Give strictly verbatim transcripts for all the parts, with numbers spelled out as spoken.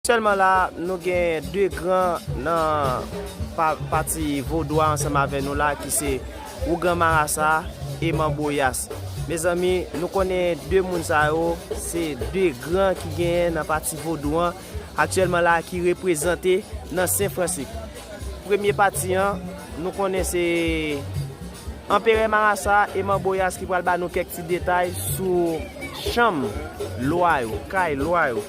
Aktyèlman la, nou gen de gran nan pa, pati vodou a ansanm avè nou la, ki se Ougan Marasa e Manbo Yas. Mezanmi, nou konnen de moun sa yo, se de gran ki genyen nan pati vodou an aktyèlman la, ki reprezante nan Sen Fransik. Premye pati an, nou konnen se Anperè Marasa e Manbo Yas ki pral ba nou kèk ti detay sou chanm lwa yo, kay lwa yo,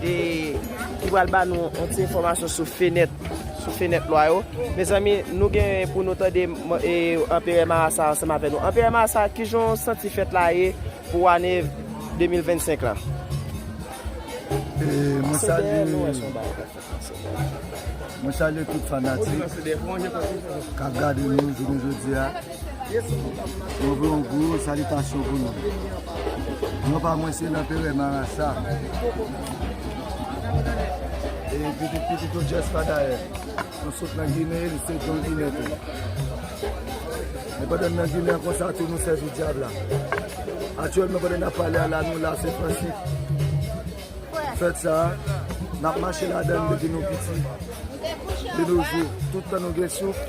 e ki pral ba nou yon ti enfòmasyon sou fenèt, sou fenèt lwa yo. Mezanmi, nou gen pou nou tande, e, Anperè Marasa ansanm avè nou. Anperè Marasa, kijan w santi fèt la ye pou ane de mil vennsenk la? E, mwen salye, mwen salye tout fanatik k ap gade nou jounen jodi a. Mwen voye yon gwo salitasyon pou nou. Non pa mwen se Lanperè Marasa. E pitit pitit ou Jespa dayè. Nou sot nan Ginen, li se Don Ginen tou. Men pandan n nan Ginen an konsa tou, nou sèvi dyab la. Aktyèlman pandan n ap pale a la, nou la Sen Fransik. Fèt sa a, n ap mache ladan l depi nou piti. De nos jours, tout tan nou gen souf,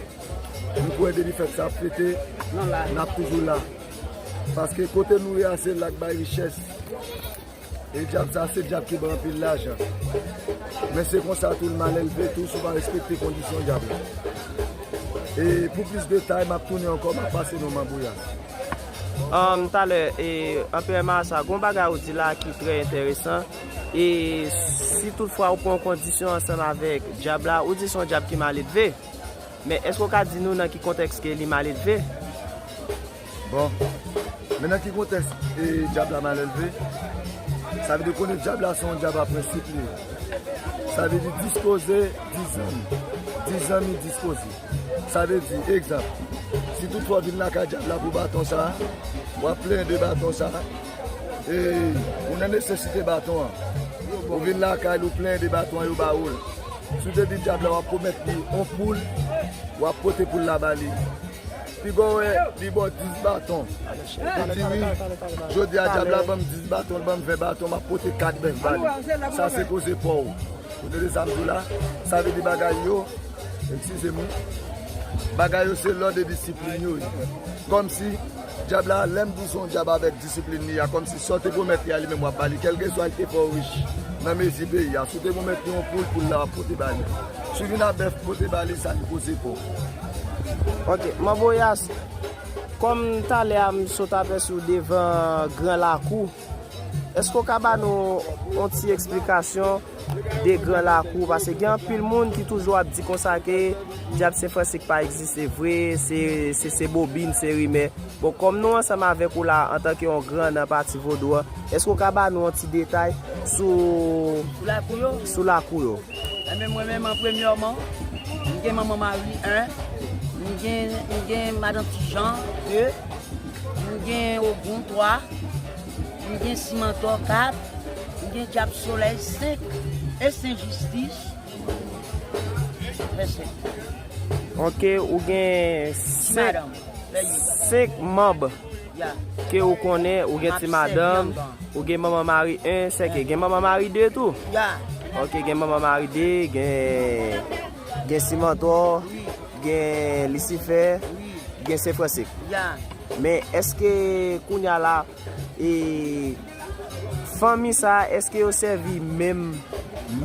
nou kwè depi fèt sa ap fete, n ap toujou la. Paske kote nou ye a, se la k bay richès. E dyab sa, se dyab ki bay anpil lajan. Men se konsa tou l malelve tou si w pa respekte kondisyon dyab la. E pou plis detay, m ap tounen ankò, m ap pase nou Manbo Yas. Um, talè, e, Anperè Marasa, gon bagay ou di la ki trè enteresan. E si toutfwa ou pran kondisyon ansanm avèk dyab la, ou di se yon dyab ki maledve. Men èske w ka di nou nan ki kontèks ke li maledve? Bon, men nan ki kontèks, e, dyab la malelve? Sa vle di w konnen dyab la se yon dyab a prensip li ye. Sa vle di dispoze, di zanmi. Di zanmi, dispoze. Sa vle di, egzanp, si toutfwa w vin lakay dyab la pou baton sa, w ap plenyen de baton sa, e, ou nan nesesite baton an. Ou vin lakay li, ou plenyen de baton an, yo ba ou l. Si w te di dyab la, w ap pwomèt li yon poul, w ap pote poul la ba li. Piga w wè, li ba w dis baton. Li di wi, jodi a dyab la ban m dis baton, li ban m ven baton, m ap pote kat bèf ba li. Sa se koze pa w. Ou tande sa m di w la? Sa vle di bagay yo, eskize m wi, bagay yo se lòd e disiplin yo ye. Kòmsi dyab la, lè m di se yon dyab avèk disiplin li a, kòmsi sa w te pwomèt li a, li menm w ap ba li, kèlkeswa l te fè w rich nan mezi peyi a. Si w te pwomèt li yon poul, poul la w ap pote ba li. Si w vin a bèf pote ba li, sa li koze pa w. Ok, Manbo Yas, kòm talè a m sot apèsi w devan Gran Lakou, èske w ka ba nou yon ti eksplikasyon de Gran Lakou? Paske gen anpil moun ki toujou ap di konsa ke Dyab Sen Fransik pa egziste vre, se, se, se bobin, se rimè. Bon, kòm nou ansanm avèk ou la, antanke yon gran nan pati vodou an, èske w ka ba nou yon ti detay sou, sou lakou yo? Sou lakou yo. Enben, mwen menm, an premyèman, m gen Manman Mari en, m gen, m gen Madan Tijan de, m gen Ogon twa, m gen Simantò kat, m gen Dyab Solèy senk e Sen Jistis. Fè senk. Ok, ou gen senk, senk manm ke ou konnen, ou gen ti madanm, ou gen Manman Mari en, sèke gen Manman Mari de tou. Ok, gen Manman Mari de, gen, gen Simantò, gen Lisifè, gen Sen Fransik. Men èske kounye a la, e, fanmi sa a, èske yo sèvi menm,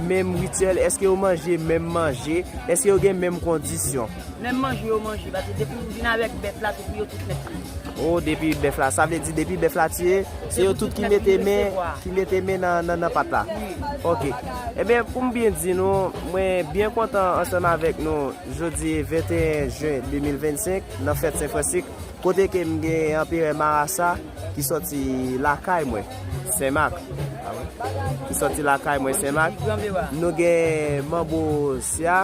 menm rityèl? Èske yo manje menm manje? Èske yo gen menm kondisyon? Menm manje yo manje, paske depi w vin avèk bèf la, se pou yo tout nèt li. Oh, depi bèf la, sa vle di depi bèf la tiye, se yo tout ki mete men, ki mete men nan, nan, nan pat la. Ok. Ebyen, pou m byen di nou, mwen byen kontan ansanm avèk nou jodi venteyen jen de mil vennsenk nan fèt Sen Fransik. Kote ke m gen Anperè Marasa ki sòti lakay mwen, Senmak. Ki sòti lakay mwen, Senmak. Nou gen Manbo Sya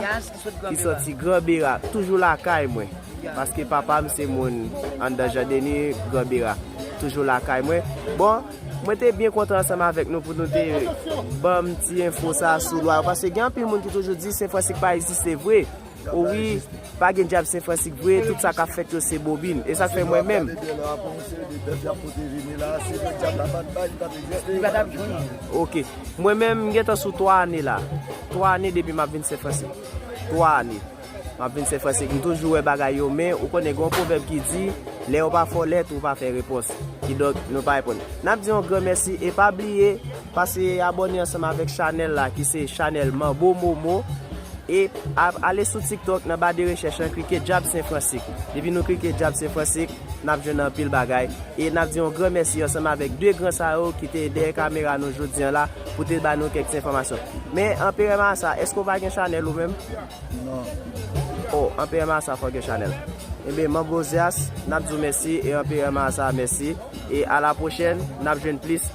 ki sòti Gran Bera, toujou lakay mwen. Paske papa m se moun anndan Jan Deni, Gran Bera. Toujou lakay mwen. Bon, mwen te byen kontan ansanm avèk nou pou nou te ban m ti enfo sa sou lwa yo. Paske gen anpil moun ki toujou di Sen Fransik pa egziste vre. O wi, pa gen djab Sen Fransik vre, tout sa k ap fèt yo se bobin. E sa k fè mwen menm. Ok. Mwen menm, m gentan sou twa ane la. Twa ane depi m ap vin Sen Fransik. Twa ane. M ap vin Sen Fransik. M toujou wè bagay yo, men ou konnen gen yon pwovèb ki di, lè yo pa fè w lèt, ou pa fè repons. Kidonk, nou pa reponn. N ap di yon gran mèsi e pa bliye, pase abòne ansanm avèk chanèl la, ki se chanèl Manbo Momo. E a- ale sou TikTok, nan ba de rechèch lan, klike Djab Sen Fransik. Depi nou klike Djab Sen Fransik, n ap jwenn anpil bagay. E n ap di yon gran mèsi ansanm avèk de gran sa yo ki te dèyè kamera nou jodi an la pou te ba nou kèk ti enfòmasyon. Men, Anperè Marasa, èske w pa gen chanèl ou menm? Non. Oh, Anperè Marasa fò gen chanèl. Ebyen, Manbo Zyas, n ap di w mèsi e Anperè Marasa, mèsi. E a la pwochèn, n ap jwenn plis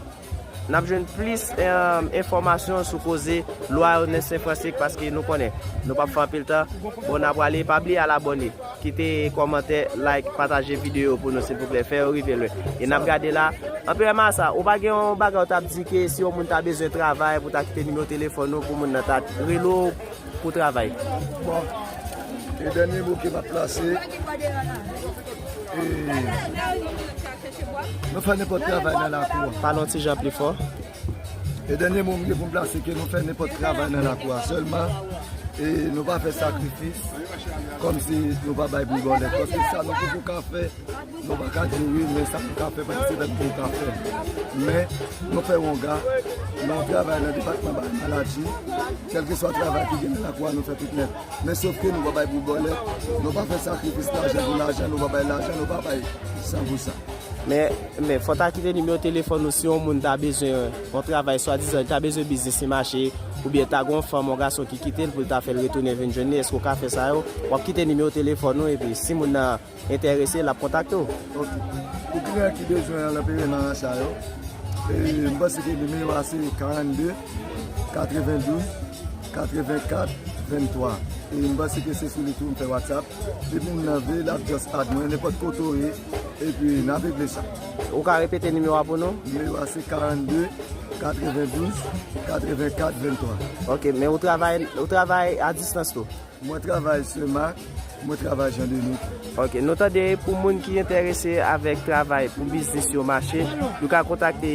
N ap jwenn plis, em, enfòmasyon sou koze lwa yo nan Sen Fransik, paske nou konnen nou p ap fè anpil tan. Bon, n ap prale, pa bliye al abòne, kite kòmantè, like, pataje videyo pou nou, silvouplè. Fè yo rive lwen. E n ap gade la. Anperè Marasa, ou pa gen yon bagay ou t ap di ke si yon moun ta bezwen travay, pou ta kite nimewo telefòn ou, pou moun nan ta rele w pou travay? Bon, e dènye mo ke m ap plase, e, nou fè nenpòt travay nan lakou a. Pale yon ti jan pli fò. E dènye mo m gen pou m plase, ke nou fè nenpòt travay nan lakou a. Sèlman, e, nou pa fè sakrifis kòmsi nou pa bay bri bòlèt. Paske sa nou poko ka fè, nou pa ka di wi, men sa nou ka fè, paske se tèt nou ka fè. Men, nou fè wonga, nou travay nan depatman bagay maladi, kèlkeswa travay ki gen nan lakou a, nou fè tout nèt. Men sof ke nou pa bay pou bòlèt, nou pa fè sakrifis lajan pou lajan, nou pa bay lajan, nou pa bay san pou san. Men, men, fò ta kite nimewo telefòn ou si yon moun ta bezwen yon travay, swadizan, li ta bezwen biznis li mache, oubyen ta gen yon fanm, yon gason ki kite l pou l ta fè l retounen vin jwenn li, èske w ka fè sa yo? W ap kite nimewo telefòn ou, epi si moun nan enterese, l ap kontakte w. Ok. Pou kliyan ki bezwen Anperè Marasa yo, e, m panse ke nimewo a se karannde, katrevendouz, katrevenkat, venntwa. E m panse ke se sou li tou m fè WhatsApp. Depi moun nan vle, l ap just add mwen, nenpòt kote w ye, epi n ap regle sa. Ou ka repete nimewo a pou nou? Nimewo a se karannde, katrevendouz, katrevenkat, venntwa. Ok, men ou travay, ou travay a distans tou? Mwen travay Semak, mwen travay Jan Deni tou. Ok, nou tande pou moun ki enterese avèk travay pou biznis yo mache, yo ka kontakte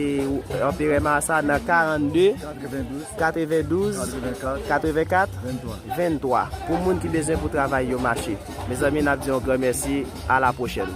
Anperè Marasa nan karannde, katrevendouz, katrevendouz, katrevenkat, katrevenkat, venntwa, venntwa. Pou moun ki bezwen pou travay yo mache. Mezanmi, n ap di yon gran mèsi, a la pwochèn.